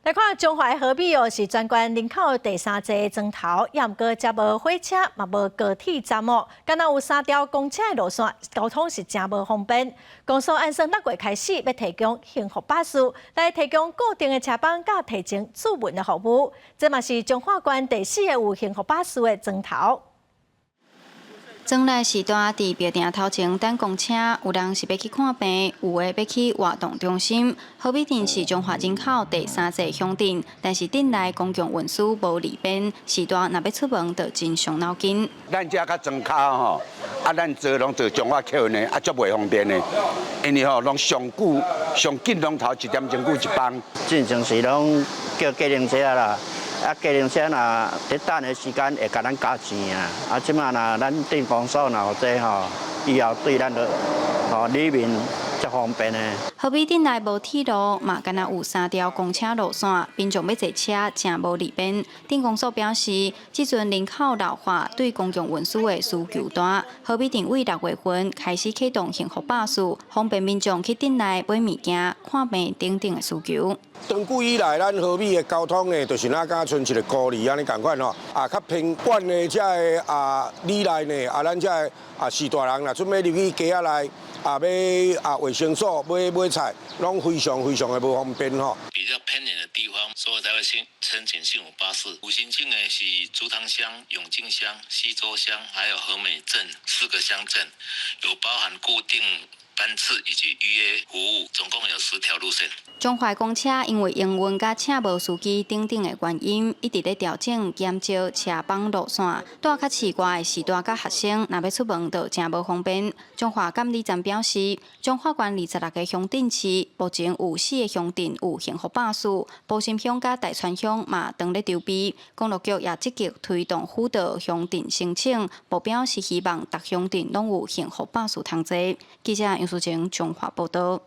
來看彰化和美哦，是全縣人口第三濟莊頭，也毋過遮無火車，嘛無高鐵站哦，敢若有三條公車的路線，交通是誠無方便。公所按算六月開始欲提供幸福巴士，來提供固定的車班佮提前諮詢的服務。這嘛是彰化縣第四個有幸福巴士的莊頭。莊內時段佇廟埕頭前等公車，有人是欲去看病，有的欲去活動中心。和美鎮是彰化人口第三濟鄉鎮，但是鎮內公共運輸無利便，時段若欲出門就真傷腦筋。咱遮較莊跤吼，啊，咱坐攏坐彰化客運的，啊，足袂方便的，因為吼攏上久上緊攏頭一點鐘久一班。進前是攏叫計程車啦。啊，計程車若佇等的時間會共咱加錢啊！啊，這馬若咱鎮公所若有這吼，以後對咱就吼里面足方便的。和美鎮內無鐵路，嘛敢若有三條公車路線，民眾欲坐車誠無利便。鎮公所表示，這陣人口老化對公共運輸的需求大，和美鎮為六月份開始啟動幸福巴士，方便民眾去鎮內買物件、看病等等的需求。長久以來，咱和美的交通呢，就是若敢賰一个孤兒按呢仝款吼，啊，較偏遠的遮个啊里內呢，啊，咱遮个啊序大人若準備入去街仔內啊欲啊衛生所買買菜，攏非常非常的無方便吼。比較偏遠的地方，所以才會申申請幸福巴士。有申請的是竹塘鄉、永靖鄉、溪州鄉，還有和美鎮四個鄉鎮，有包含固定班次以及預約服務，總共有10條路線。彰化公車因為營運佮請無司機等等的原因，一直咧調整減少車班路線。蹛較市外的序大佮學生，若欲出門就誠無方便。彰化監理站表示，彰化縣26個鄉鎮市，目前有四個鄉鎮有幸福巴士，埔心鄉佮大川鄉嘛當咧籌備。公路局也積極推動輔導鄉鎮申請，目標是希望逐鄉鎮攏有幸福巴士通坐。記者楊淑晴彰化報道。